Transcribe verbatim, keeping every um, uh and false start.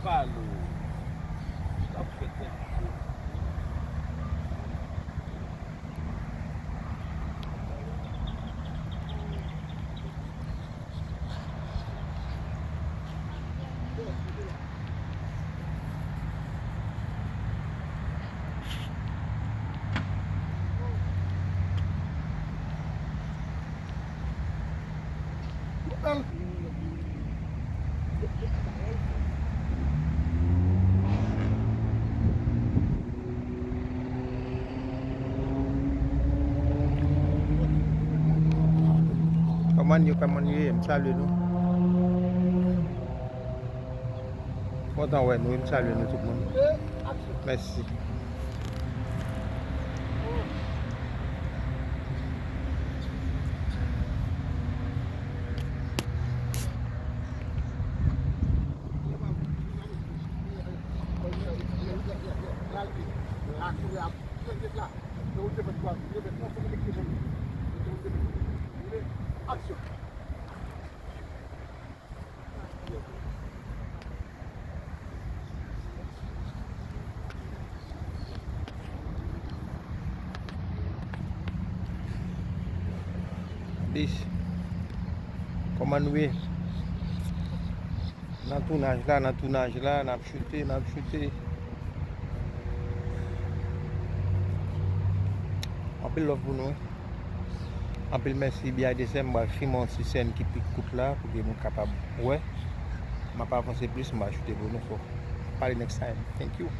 Palo. L ap fè tèt cho. Kòman yo, kòman yo ye? M salye nou. Kontan wè nou, m salye nou tout moun. Mèsi. Aksyon. Bis. Kòman nou ye? Nan tounaj la, nan tounaj la, n ap choute, n ap choute. Anpil love pou nou. Anpil mèsi, B I D S M. M pral filme yon ti sèn ki pi kout la, pou ke nou kapab wè. M ap avanse plis, m pral choute pou nou. So, pale next time. Thank you.